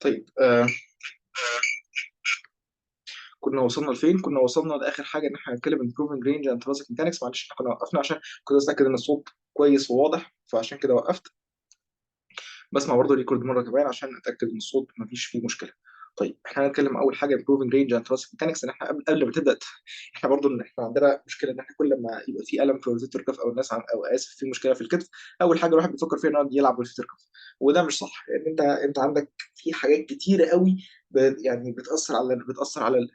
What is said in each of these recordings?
طيب، كنا وصلنا لفين؟ كنا وصلنا لاخر حاجة ان احنا هنتكلم improving range and thoracic mechanics. معلش احنا كنا وقفنا عشان كنت اتاكد ان الصوت كويس وواضح، فعشان كده وقفت. بسمع برضه record مرة كمان عشان اتاكد ان الصوت مفيش فيه مشكله. طيب احنا هنتكلم اول حاجة improving range and thoracic mechanics. ان احنا قبل ما تبدا، احنا برضه ان احنا عندنا مشكلة ان احنا كل ما يبقى في الم في rotator cuff او الناس او اسف في مشكلة في الكتف، اول حاجة الواحد بيفكر فيها ان هو يلعب rotator cuff، وده مش صح. لان انت عندك في حاجات كتيرة قوي يعني بتاثر على ال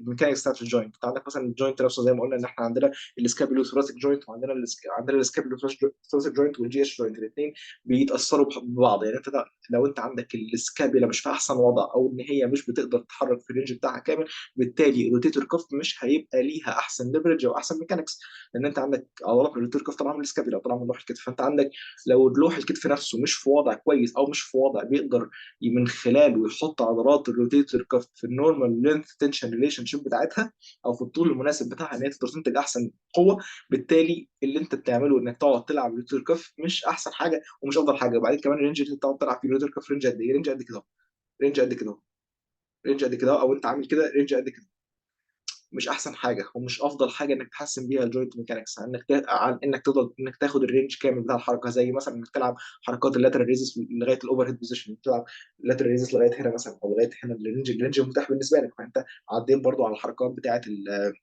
mechanics بتاعت ال joint. انت عندك مثلا ال joint نفسه زي ما قلنا ان احنا عندنا ال scapulothoracic joint، وعندنا عندنا ال scapulothoracic joint وال GH joint، الاثنين بيتاثروا ببعض. يعني انت لو انت عندك ال scapula مش في احسن وضع، او ان هي مش بتقدر تتحرك في ال range بتاعها كامل، بالتالي ال rotator cuff مش هيبقى ليها احسن leverage او احسن mechanics. لان انت عندك عضلات ال rotator cuff طالعه من ال scapula، طالعه من لوح الكتف، فانت عندك لو لوح الكتف نفسه مش في وضع كويس، او مش في وضع بيقدر من خلاله يحط عضلات ال rotator cuff في ال normal length tension relationship بتاعتها، او في الطول المناسب بتاعها ان هي تقدر تنتج احسن قوه، بالتالي اللي انت بتعمله انك تقعد تلعب rotator cuff مش احسن حاجة ومش افضل حاجه. وبعدين كمان ال range اللي انت بتقعد تلعب فيه rotator cuff range قد ايه؟ range قد كده، range قد كده، range قد كده، او انت عامل كده range قد كده، مش احسن حاجة ومش افضل حاجة انك تحسن بيها ال joint mechanics، عن انك تفضل انك تاخد ال range كامل بتاع الحركه، زي مثلا انك تلعب حركات ال lateral raises لغاية ال overhead position، تلعب ال lateral raises لغاية هنا مثلا او لغاية هنا، ال range المتاح بالنسبة لك. فانت عديت برضو على الحركات بتاعه العضلات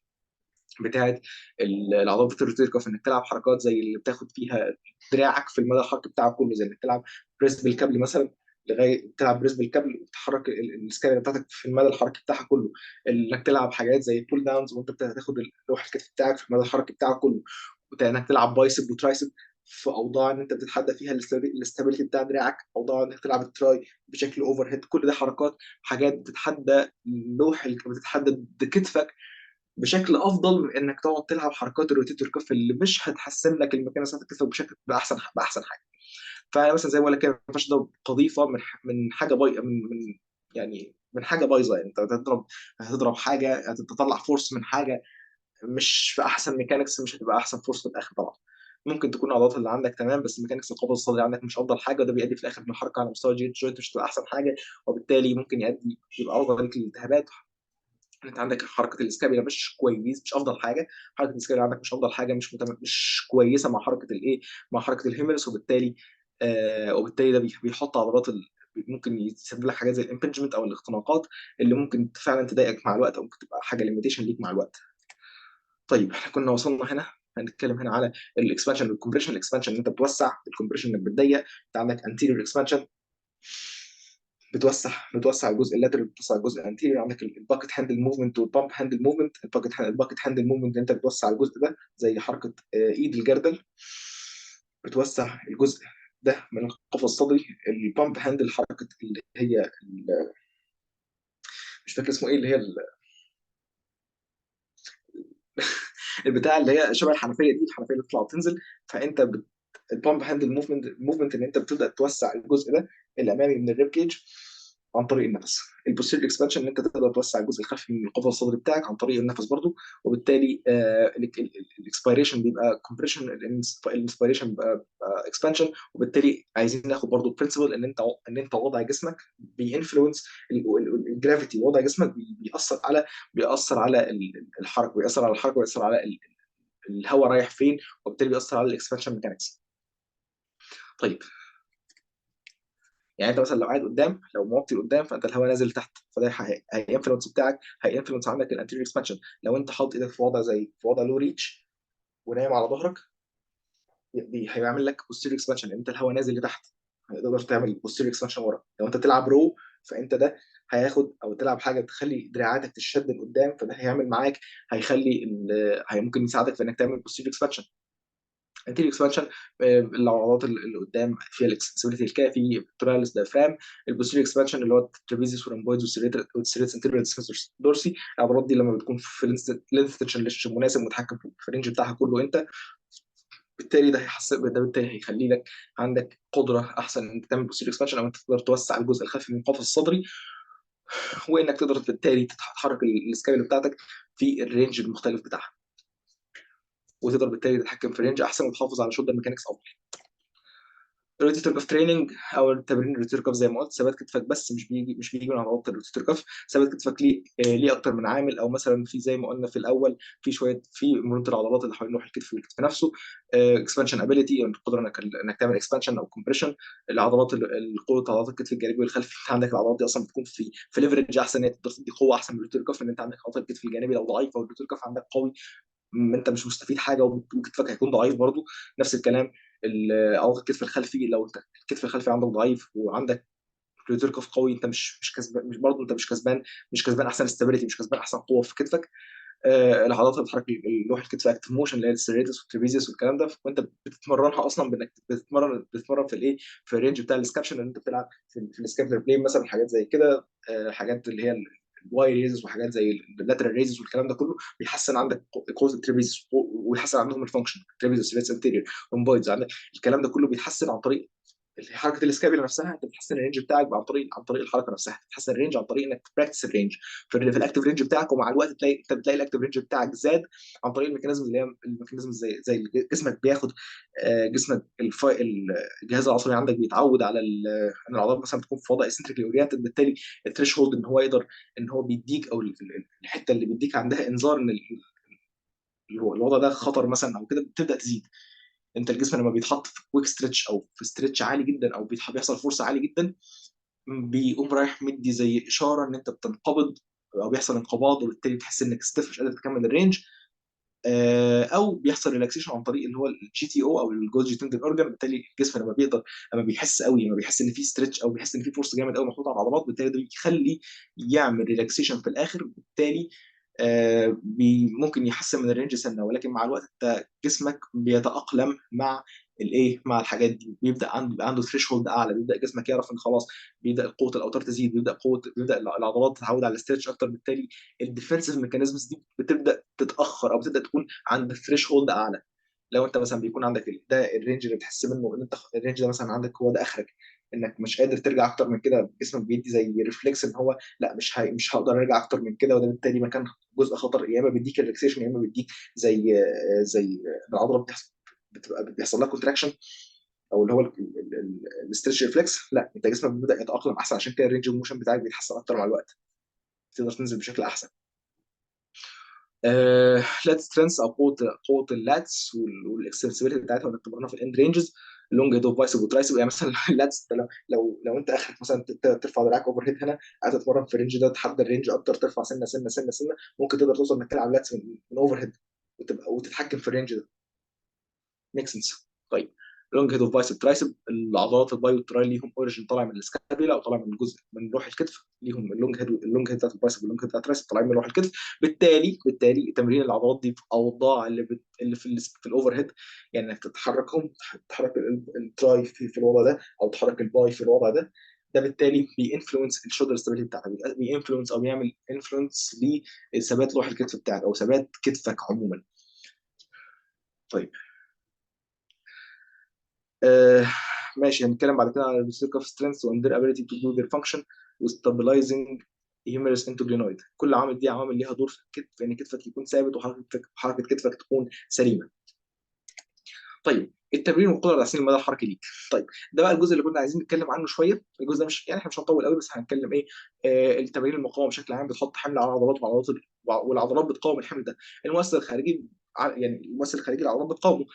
بتاعت ال rotator cuff، انك تلعب حركات زي اللي بتاخد فيها دراعك في المدى الحركي بتاعك كله، زي انك تلعب press بالكابل مثلا، لغاية تلعب press بالكابل وتحرك ال scapula بتاعتك في المدى الحركي بتاعها كله، انك تلعب حاجات زي ال pull downs وانت بتاخد لوح الكتف بتاعك في المدى الحركي بتاعك كله، انك تلعب biceps و triceps في اوضاع ان انت بتتحدى فيها ال stability بتاع دراعك، اوضاع انك تلعب ال tri بشكل overhead. كل ده حركات حاجات بتتحدى بتتحدى كتفك بشكل افضل من انك تقعد تلعب حركات ال rotator cuff اللي مش هتحسن لك ال mechanics بتاعت الكتف بشكل باحسن حاجة. فمثلا زي ما بقول لك كده، ما ينفعش تضرب قذيفه من حاجة بايظه، من يعني من حاجة بايظه. يعني انت هتضرب حاجة، هتطلع force من حاجة مش في احسن mechanics، مش هتبقى احسن force في الاخر. طبعا ممكن تكون العضلات اللي عندك تمام، بس mechanics القفص الصدري عندك مش افضل حاجه، وده بيؤدي في الاخر ان الحركة على مستوى ال joint مش هتبقى احسن حاجة، وبالتالي ممكن يؤدي يبقى عرضه ليك للالتهابات. انت عندك حركة ال scapula مش كويس، مش افضل حاجة، حركة ال scapula عندك مش افضل حاجة، مش كويسة مع حركة الايه، مع حركة ال humerus، وبالتالي ده بيحط عضلات ممكن يسبب لك حاجات زي ال impingement او الاختناقات اللي ممكن فعلا تضايقك مع الوقت، او ممكن تبقى حاجة limitation ليك مع الوقت. طيب احنا كنا وصلنا هنا، هنتكلم هنا على ال expansion وال compression. ال expansion ان انت بتوسع، ال compression انك بتضيق. انت عندك anterior expansion بتوسع الجزء ال lateral، بتوسع الجزء ال anterior. عندك ال bucket handle movement وال pump handle movement. ال bucket handle movement انت بتوسع الجزء ده زي حركة ايد الجردل، بتوسع الجزء ده من القفص الصدري. ال pump handle حركة اللي هي مش فاكر اسمه ايه، اللي هي البتاع اللي هي شبه الحنفية دي، الحنفية اللي بتطلع وتنزل. فانت ال pump handle movement ان انت بتبدا توسع الجزء ده الامامي من ال rib cage عن طريق النفس. ال posterior expansion ان انت تقدر توسع الجزء الخلفي من القفص الصدري بتاعك عن طريق النفس برضو، وبالتالي ال expiration بيبقى compression، ال inspiration بيبقى expansion. وبالتالي عايزين ناخد برضو principle ان انت وضع جسمك بي influence ال gravity، وضع جسمك بيأثر على الحركة، بيأثر على الحركة، بيأثر على الهواء رايح فين، وبالتالي بيأثر على ال expansion mechanics. طيب يعني انت مثلا لو قاعد قدام، لو موطي قدام، فانت الهواء نازل تحت، فده هي influence بتاعك، هي influence عندك ال anterior expansion. لو انت حاطط ايدك في وضع زي في وضع low reach ونايم على ظهرك، هيعمل لك posterior expansion، لان انت الهواء نازل لتحت، هتقدر تعمل posterior expansion ورا. لو انت تلعب row فانت ده هياخد، او تلعب حاجة تخلي دراعاتك تشد لقدام، فده هيعمل معاك، هيخلي هي ممكن يساعدك في انك تعمل posterior expansion. anterior expansion العضلات اللي قدام فيها ال extensibility الكافي، pectoralis، diaphragm. ال posterior expansion اللي هو ال trapezius وال rhomboids وال serratus anterior dorsi، العضلات دي لما بتكون في length tension relation مناسب متحكم في ال range بتاعها كله انت، بالتالي ده هيحسن، ده بالتالي هيخلي لك عندك قدره احسن ان انت تعمل posterior expansion، او انت تقدر توسع الجزء الخلفي من القفص الصدري، وانك تقدر بالتالي تتحرك ال scapula بتاعتك في ال range المختلف بتاعها، وتقدر بالتالي تتحكم في range احسن وتحافظ على shoulder mechanics افضل. rotator cuff training او التمرين ال rotator cuff، زي ما قلت ثبات كتفك، بس مش بيجي من عضلات ال rotator cuff. ثبات كتفك ليه اكتر من عامل، او مثلا في زي ما قلنا في الاول في شوية في مرونة العضلات اللي حوالين لوح الكتف والكتف نفسه، expansion ability، القدرة انك تعمل expansion او compression العضلات، قوة عضلات الكتف الجانبي والخلفي. انت عندك العضلات دي اصلا بتكون في leverage احسن، ان هي تقدر تدي قوة احسن من ال rotator cuff، ان انت عندك عضلات الكتف الجانبي لو ضعيفة وال rotator cuff عندك قوي، ما انت مش مستفيد حاجة وكتفك هيكون ضعيف برضو. نفس الكلام عضلات الكتف الخلفي، لو انت الكتف الخلفي عندك ضعيف وعندك rotator cuff قوي، انت مش كسبان، مش برضه انت مش كسبان احسن stability، مش كسبان احسن قوة في كتفك. العضلات اللي بتحرك لوح الكتف active motion اللي هي ال serratus وال trapezius والكلام ده، وانت بتتمرنها اصلا بانك بتتمرن في الايه، في ال range بتاع ال scaption اللي انت بتلعب في ال scapular plane مثلا، حاجات زي كده، حاجات اللي هي ال Y raises وحاجات زي ال lateral raises والكلام ده كله بيحسن عندك قوة ال trapezius ويحسن عندهم ال function، trapezius، serratus anterior، rhomboids، عندك الكلام ده كله بيتحسن عن طريق حركة ال scapula نفسها. انت بتحسن ال range بتاعك عن طريق الحركة نفسها، بتحسن ال range عن طريق انك ت practice ال range في ال active range بتاعك، ومع الوقت تلاقي انت بتلاقي ال active range بتاعك زاد عن طريق ال mechanism اللي هي ال mechanism زي جسمك بياخد جسمك الجهاز العصبي عندك بيتعود على ان العضلات مثلا بتكون في وضع eccentrically oriented، بالتالي ال threshold ان هو يقدر ان هو بيديك او الحتة اللي بيديك عندها انذار ان الوضع ده خطر مثلا او كده بتبدا تزيد. انت الجسم لما بيتحط في quick stretch او في stretch عالي جدا او بيحصل force عالي جدا، بيقوم رايح مدي زي اشارة ان انت بتنقبض او بيحصل انقباض، وبالتالي بتحس انك stiff مش قادر تكمل ال range، او بيحصل relaxation عن طريق اللي هو ال GTO او ال Golgi tendon organ. بالتالي الجسم لما بيقدر لما بيحس قوي، لما بيحس ان في stretch او بيحس ان في force جامد قوي محطوط على العضلات، بالتالي ده بيخلي يعمل relaxation في الاخر، بالتالي ممكن يحسن من ال range سنه، ولكن مع الوقت انت جسمك بيتاقلم مع الايه، مع الحاجات دي، بيبدا عنده threshold اعلى، بيبدا جسمك يعرف ان خلاص بيبدا قوة الاوتار تزيد، بيبدا العضلات تتعود على ال stretch اكتر، بالتالي ال defensive mechanisms دي بتبدا تتاخر او بتبدا تكون عند threshold اعلى. لو انت مثلا بيكون عندك ده ال range اللي بتحس منه ان انت ال range ده مثلا عندك هو ده اخرك، انك مش قادر ترجع اكتر من كده، جسمك بيدي زي reflex ان هو لا مش هقدر ارجع اكتر من كده، وده بالتالي مكان جزء خطر، يا اما بيديك relaxation يا اما بيديك زي العضلة بتحصل بتبقى بيحصل لها contraction او اللي هو ال stretch reflex. لا انت جسمك بيبدا يتاقلم احسن، عشان كده ال range of motion بتاعك بيتحسن اكتر مع الوقت، تقدر تنزل بشكل احسن. lat strength او قوه ال lats وال extensibility بتاعتها، وانك تمرنها في ال end ranges، long head of biceps و triceps. يعني مثلا ال lats لو انت اخرك مثلا ترفع دراعك overhead هنا، قاعد تتمرن في ال range ده، تحدد ال range اكتر، ترفع سنة سنة سنة سنه، ممكن تقدر توصل انك تلعب lats من overhead وتبقى وتتحكم في ال range ده. make sense؟ طيب، long head of biceps triceps، العضلات ال bi وال tri ليهم origin طالع من ال scapula او طالع من جزء من لوح الكتف، ليهم ال long head، ال long head بتاعت ال biceps وال long head بتاعت ال triceps طالعين من لوح الكتف. بالتالي تمرين العضلات دي في اوضاع اللي في ال overhead، يعني انك تتحركهم، تحرك ال tri في الوضع ده او تحرك ال bi في الوضع ده، ده بالتالي بي influence ال shoulder stability بتاعتك، بي influence او بيعمل influence لثبات لوح الكتف بتاعك او ثبات كتفك عموما. طيب، ماشي، هنتكلم بعد كده على ال rotator cuff strength and their ability to do their function و stabilizing humerus into glenoid. كل عامل دي عوامل ليها دور في الكتف، ان كتفك يكون ثابت وحركه كتفك تكون سليمة. طيب، التمرين والقدرة على تحسين المدى الحركي ليك. طيب، ده بقى الجزء اللي كنا عايزين نتكلم عنه شويه. الجزء ده مش يعني احنا مش هنطول قوي، بس هنتكلم ايه، التمارين المقاومة بشكل عام بتحط حمل على العضلات، والعضلات بتقاوم الحمل ده. المؤثر الخارجي، يعني المؤثر الخارجي العضلات بتقاومه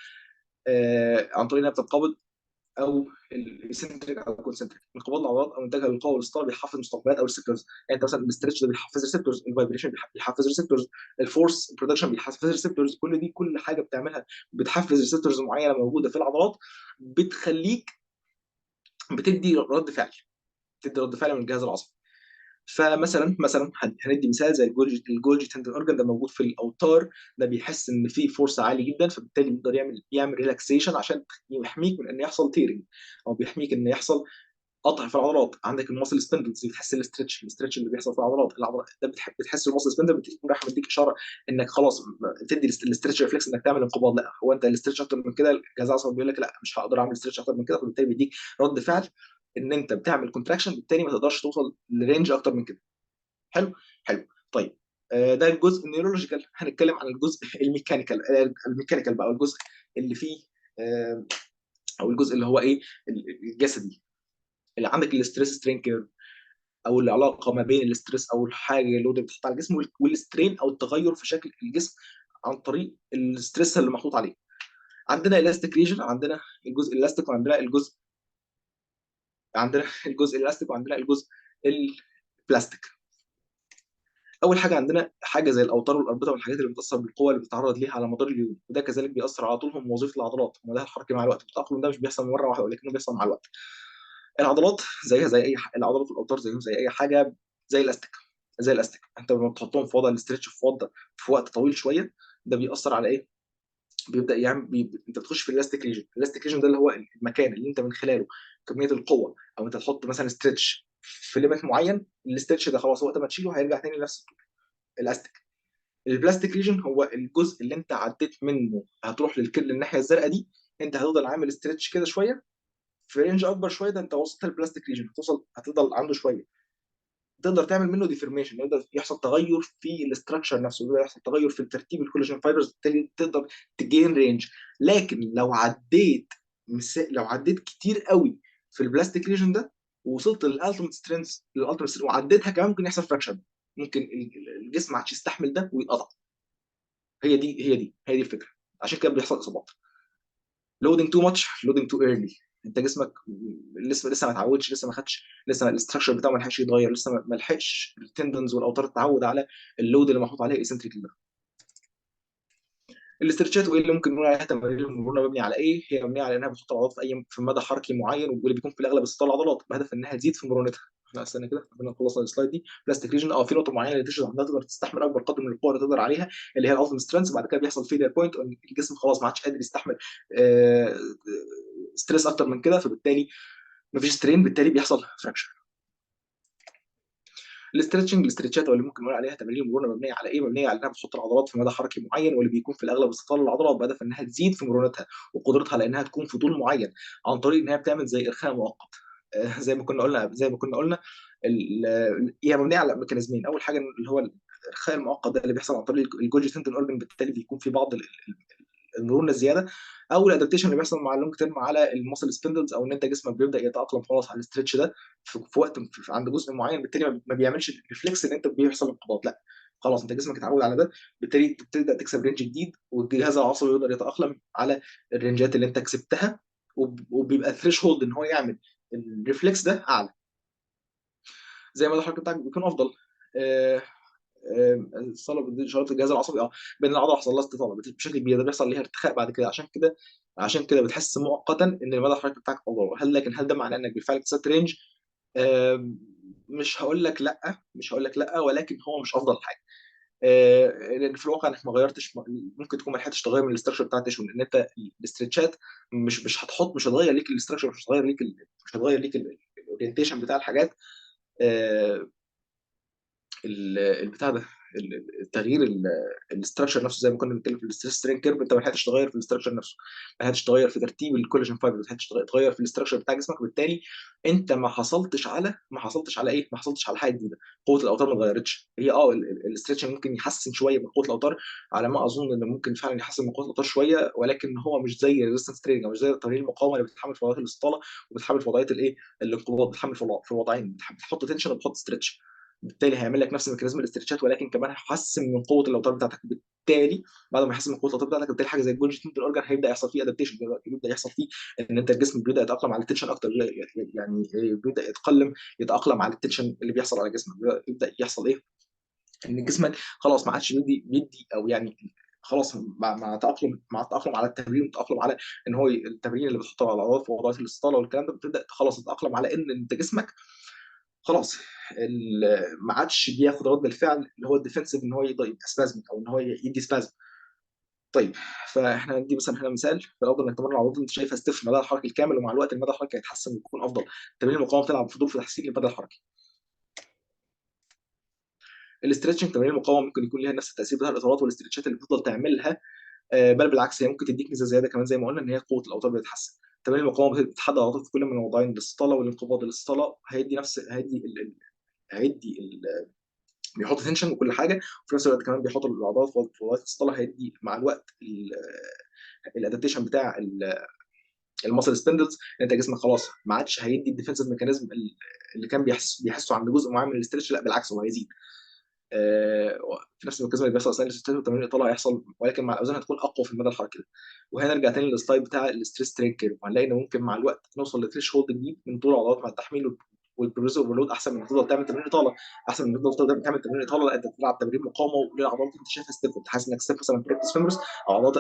عن طريق انها بتنقبض او ال eccentric او ال concentric. انقباض العضلات او انتاجها للقوة والاستطاله بيحفز مستقبلات او receptors. يعني انت مثلا ال stretch ده بيحفز receptors، ال vibration بيحفز receptors، ال force production بيحفز receptors. كل دي كل حاجة بتعملها بتحفز receptors معينة موجودة في العضلات، بتخليك بتدي رد فعل، بتدي رد فعل من الجهاز العصبي. فمثلا هندي مثال زي ال Golgi tendon organ، ده موجود في الاوتار، ده بيحس ان في force عالي جدا، فبالتالي بيقدر يعمل relaxation عشان يحميك من ان يحصل tearing او بيحميك ان يحصل قطع في العضلات. عندك ال muscle spindles بتحس ال stretch اللي بيحصل في العضلات ده بتحس ال muscle spindle بتكون رايح مديك اشارة انك خلاص تدي ال stretch reflex انك تعمل انقباض. لا هو انت ال stretch اكتر من كده الجهاز العصبي بيقول لك لا مش هقدر اعمل stretch اكتر من كده، فبالتالي بيديك رد فعل ان انت بتعمل contraction، بالتالي ما تقدرش توصل ل range اكتر من كده. حلو حلو. طيب، ده الجزء ال neurological. هنتكلم عن الجزء ال mechanical، ال mechanical بقى الجزء اللي فيه او الجزء اللي هو ايه الجسدي اللي عندك، ال stress strain curve، او العلاقة ما بين ال stress او الحاجة اللي هو بتحط على الجسم وال strain او التغير في شكل الجسم عن طريق ال stress اللي محطوط عليه. عندنا elastic region، عندنا الجزء الالاستيك، وعندنا الجزء عندنا الجزء الالاستيك وعندنا الجزء البلاستيك. اول حاجة عندنا حاجة زي الاوتار والاربطه والحاجات اللي بتاثر بالقوة اللي بتتعرض ليها على مدار اليوم، وده كذلك بيأثر على طولهم ووظيفه العضلات ومداها الحركي مع الوقت. التاقلم ده مش بيحصل مرة واحدة ولكنه بيحصل مع الوقت. العضلات زيها زي اي العضلات والاوتار زيهم زي اي حاجة، زي الاستيك، زي الاستيك انت لما بتحطهم في وضع ال stretch في وضع في وقت طويل شوية، ده بيأثر على ايه؟ بيبدا يعمل انت بتخش في ال elastic region. ال elastic region ده اللي هو المكان اللي انت من خلاله كمية القوة، او انت تحط مثلا stretch في limit معين، ال stretch ده خلاص وقت ما تشيله هيرجع تاني لنفس ال elastic. ال plastic region هو الجزء اللي انت عديت منه هتروح للكل الناحية الزرقاء دي، انت هتفضل عامل stretch كده شوية في range اكبر شويه، ده انت وصلت لل plastic region، هتوصل هتفضل عنده شوية، تقدر تعمل منه deformation، يقدر يحصل تغير في ال structure نفسه، يقدر يحصل تغير في ترتيب ال collagen fibers، بالتالي تقدر ت gain range. لكن لو عديت لو عديت كتير قوي في ال plastic region ده ووصلت لل ultimate strength، لل ultimate وعديتها كمان، ممكن يحصل fracture، ممكن الجسم ما عادش يستحمل ده ويتقطع. هي دي الفكرة، عشان كده بيحصل اصابات. loading too much، loading too early، انت جسمك لسه ما اتعودش، لسه ما خدش، لسه ال structure بتاعه ما لحقش يتغير، لسه ما لحقش ال tendons والاوتار تتعود على ال load اللي محطوط عليه eccentric ده. ال stretch ات وايه اللي ممكن نقول عليها تمارين المرونة مبني على ايه؟ هي مبنية على انها بتحط العضلات في اي في مدى حركي معين، واللي بيكون في الاغلب استطاله العضلات بهدف انها تزيد في مرونتها. احنا استنى كده ربنا خلصنا ال slide دي. plastic region، في نقطة معينة اللي تشرح عندها تقدر تستحمل اكبر قدر من القوة اللي تقدر عليها، اللي هي ال ultimate strength. وبعد كده بيحصل failure point، ان الجسم خلاص ما عادش قادر يستحمل stress اكتر من كده، فبالتالي مفيش strain، بالتالي بيحصل fracture. ال stretching، ال stretch ات او اللي ممكن نقول عليها تمارين المرونة مبنية على ايه؟ مبنية على انها بتحط العضلات في مدى حركي معين، واللي بيكون في الاغلب استطاله العضلات بهدف انها تزيد في مرونتها وقدرتها على انها تكون في طول معين، عن طريق انها بتعمل زي ارخاء مؤقت. زي ما كنا قلنا هي مبنية على mechanism ين. اول حاجة اللي هو الارخاء المؤقت ده اللي بيحصل عن طريق ال Golgi tendon organ، بالتالي بيكون في بعض المرونة الزياده، او ال adaptation اللي بيحصل مع ال long term على ال muscle spindles، او ان انت جسمك بيبدا يتاقلم خلاص على ال stretch ده في وقت عند جزء معين، بالتالي ما بيعملش reflex ان انت بيحصل انقباض، لا خلاص انت جسمك اتعود على ده، بالتالي بتبدا تكسب range جديد، والجهاز العصبي يقدر يتاقلم على ال range ات اللي انت كسبتها، وبيبقى threshold ان هو يعمل ال reflex ده اعلى، زي ما الحركة بتاعك بيكون افضل. الصلب اشارات الجهاز العصبي بان العضلة حصل لها استطاله بشكل كبير، ده بيحصل ليها ارتخاء بعد كده، عشان كده بتحس مؤقتا ان المدى الحركي بتاعك افضل. لكن هل ده معناه انك بالفعل كسبت range؟ مش هقول لك لا، مش هقول لك لا، ولكن هو مش افضل حاجة. لان في الواقع انك ما غيرتش، ممكن تكون ما لحقتش تغير من ال structure بتاع ال tissue، لان انت ال stretch ات مش هتحط، مش هتغير ليك ال structure، مش هتغير ليك ال orientation بتاع الحاجات. البتاع ده التغيير ال structure نفسه، زي ما كنا بنتكلم في ال stress strain curve، انت ما لحقتش تغير في ال structure نفسه، ما لحقتش تغير في ترتيب ال collagen fiber، ما لحقتش تغير في ال structure بتاع جسمك، وبالتالي انت ما حصلتش على ايه؟ ما حصلتش على حاجة جديده، قوة الاوتار ما اتغيرتش. هي ال stretch ممكن يحسن شوية من قوة الاوتار، على ما اظن انه ممكن فعلا يحسن من قوة الاوتار شويه، ولكن هو مش زي ال resistance training او مش زي تمارين المقاومة اللي بتتحمل في وضعية الاستطاله وبتحمل في وضعية الايه؟ الانقباض، بتحمل في الوضعين، بتحط tension وبتحط stretch، بالتالي هيعمل لك نفس mechanism ال stretch ات، ولكن كمان هيحسن من قوة الاوتار بتاعتك. بالتالي بعد ما يحسن من قوة الاوتار بتاعتك، بالتالي حاجة زي ال Golgi tendon organ هيبدا يحصل فيه adaptation، بيبدا يحصل فيه ان انت الجسم بيبدا يتاقلم على ال tension اكتر، يعني بيبدا يتاقلم على ال tension اللي بيحصل على جسمك، بيبدا يحصل ايه؟ ان جسمك خلاص ما عادش بيدي او يعني خلاص مع التاقلم على التمرين، والتاقلم على ان هو التمرين اللي بتحطه على العضلات في وضعية الاستطاله والكلام ده، بتبدا خلاص تتاقلم على ان انت جسمك خلاص ما عادش بياخد رد الفعل اللي هو ال defensive، ان هو يقدر يبقى spasmic او ان هو يدي spasm. طيب، فاحنا ندي مثلا هنا مثال، فالافضل انك تمرن العضلات اللي انت شايفها stiff مدى الحركي الكامل، ومع الوقت المدى الحركي هيتحسن ويكون افضل. تمرين المقاومة بتلعب في دور في تحسين المدى الحركي. ال stretching، تمارين المقاومة ممكن يكون ليها نفس التاثير بتاع الاطالات وال stretch ات اللي بتفضل تعملها، بل بالعكس هي ممكن تديك ميزة زيادة كمان، زي ما قلنا ان هي قوة الاوتار بتتحسن. تمارين المقاومة بتتحدى العضلات في كل من الوضعين، الاستطاله والانقباض. الاستطاله هيدي نفس هيدي ال... ال... هيدي ال... بيحط tension وكل حاجه، وفي نفس الوقت كمان بيحط العضلات في وضعية الاستطاله، هيدي مع الوقت ال adaptation بتاع ال muscle spindles، ان انت جسمك خلاص ما عادش هيدي ال defensive mechanism اللي كان بيحسه عند جزء معين من ال stretch، لا بالعكس هو هيزيد. في نفس ال mechanism اللي بيحصل اثناء ال stretch وتمارين الاطالة هيحصل، ولكن مع الاوزان هتكون اقوى في المدى الحركي ده. وهنرجع تاني لل slide بتاع ال stress strain curve، وهنلاقي ان ممكن مع الوقت نوصل ل threshold جديد من طول العضلات مع التحميل وال progressive overload، احسن من تفضل تعمل تمرين اطاله، احسن من تفضل تعمل تمرين اطاله، لا انت بتلعب تمرين مقاومة وللعضلات انت شايفها stiff، انت حاسس انك stiff مثلا في rectus femoris او عضلات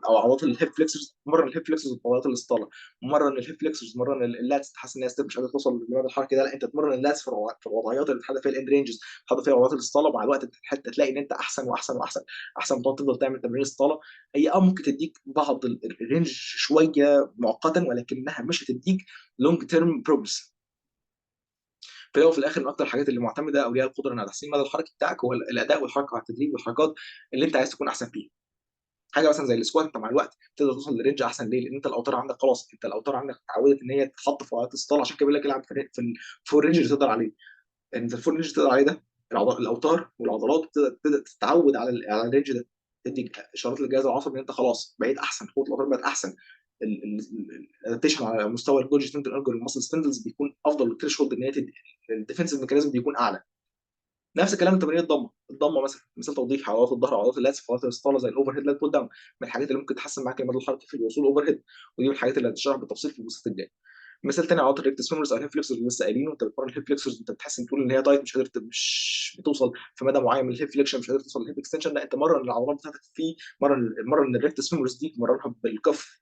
او عضلات ال hip flexors، مرن ال hip flexors وعضلات الاستطاله، مرن ال hip flexors، مرن ال lats، حاسس ان هي stiff مش قادر توصل للمدى الحركي ده، لا انت تمرن ال lats في الوضعيات اللي بتحدد فيها ال end ranges، بتحدد فيها عضلات الاستطاله. مع الوقت حتى تلاقي ان انت احسن واحسن واحسن، احسن ما تفضل تعمل تمرين استطاله. هي ممكن تديك بعض ال range شوية مؤقتا، ولكنها مش هتديك long term progress. في الاول وفي الاخر من اكتر الحاجات اللي معتمدة او ليها القدرة على تحسين المدى الحركي بتاعك هو الاداء والحركة مع التدريب والحركات اللي انت عايز تكون احسن فيها. حاجة مثلا زي ال squat، انت مع الوقت تقدر توصل ل range احسن. ليه؟ لان انت الاوتار عندك خلاص، انت الاوتار عندك اتعودت ان هي تتحط في وضعيات الاستطاله، عشان كده بيقول لك العب في ال full range اللي تقدر عليه. انت ال full range اللي تقدر عليه ده الاوتار والعضلات تبدا تتعود على ال range ده، تدي اشارات للجهاز العصبي ان انت خلاص بقيت احسن، قوة الاوتار بقت احسن، ال adaptation على مستوى ال Golgi tendon organ وال muscle spindles بيكون افضل، وال threshold ان هي ال defensive mechanism بيكون اعلى. نفس الكلام تمارين الضمة، الضمة مثلا مثال توضيح عضلات الظهر وعضلات ال lats في عضلات الاستطاله زي ال overhead lat pull down، من الحاجات اللي ممكن تحسن معاك المدى الحركي في الوصول overhead، ودي من الحاجات اللي هتشرح بالتفصيل في البوستات الجاية. مثال تاني عضلات ال rectus femoris او ال hip flexors اللي لسه قايلينه، انت بتمرن ال hip flexors انت بتحس ان تقول ان هي tight، مش قادر مش بتوصل في مدى معين من ال hip flexion، مش قادر توصل لل hip extension، لا انت مرن العضلات بتاعتك في مرن ال rectus femoris دي، مرنها بال cuff،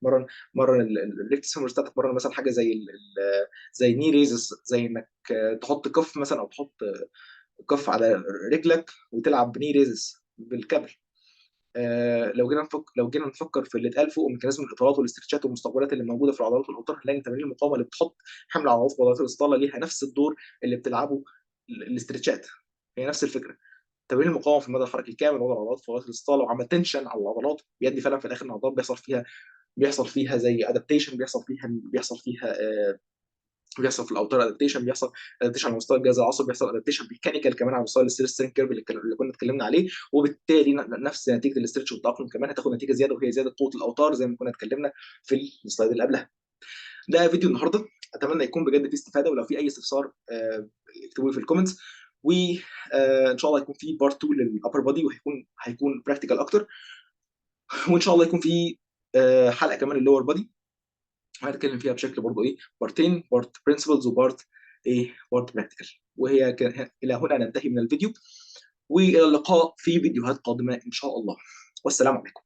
مرن ال rectus femoris بتاعتك، مرن مثلا حاجة زي knee raises، زي انك تحط cuff مثلا او تحط cuff على رجلك وتلعب ب knee raises بالكابل. لو جينا نفكر في اللي اتقال فوق mechanism الاطالات وال stretch ات والمستقبلات اللي موجودة في العضلات والاوتار، هنلاقي تمارين المقاومة اللي بتحط حمل على العضلات وعضلات الاستطاله ليها نفس الدور اللي بتلعبه ال stretch ات، هي نفس الفكرة. تمارين المقاومة في المدى الحركي الكامل وضع العضلات في وضعيات الاستطاله وعمل tension على العضلات بيدي فعلا في الاخر ان العضلات بيحصل فيها زي adaptation، بيحصل في الاوتار adaptation، بيحصل adaptation على مستوى الجهاز العصبي، بيحصل adaptation mechanical كمان على مستوى ال stress strain curve اللي كنا اتكلمنا عليه، وبالتالي نفس نتيجة ال stretch والتاقلم كمان هتاخد نتيجة زيادة، وهي زيادة قوة الاوتار زي ما كنا اتكلمنا في ال slide اللي قبلها. ده فيديو النهارده، اتمنى يكون بجد فيه استفاده، ولو في اي استفسار اكتبوا لي في ال comments، وان شاء الله يكون في part 2 لل upper body، وهيكون practical اكتر، وان شاء الله يكون في حلقة كمان لل lower body هنتكلم فيها بشكل برضه ايه، بارتين، part principles و part ايه، part practical. وهي الى هنا ننتهي من الفيديو، والى اللقاء في فيديوهات قادمة ان شاء الله، والسلام عليكم.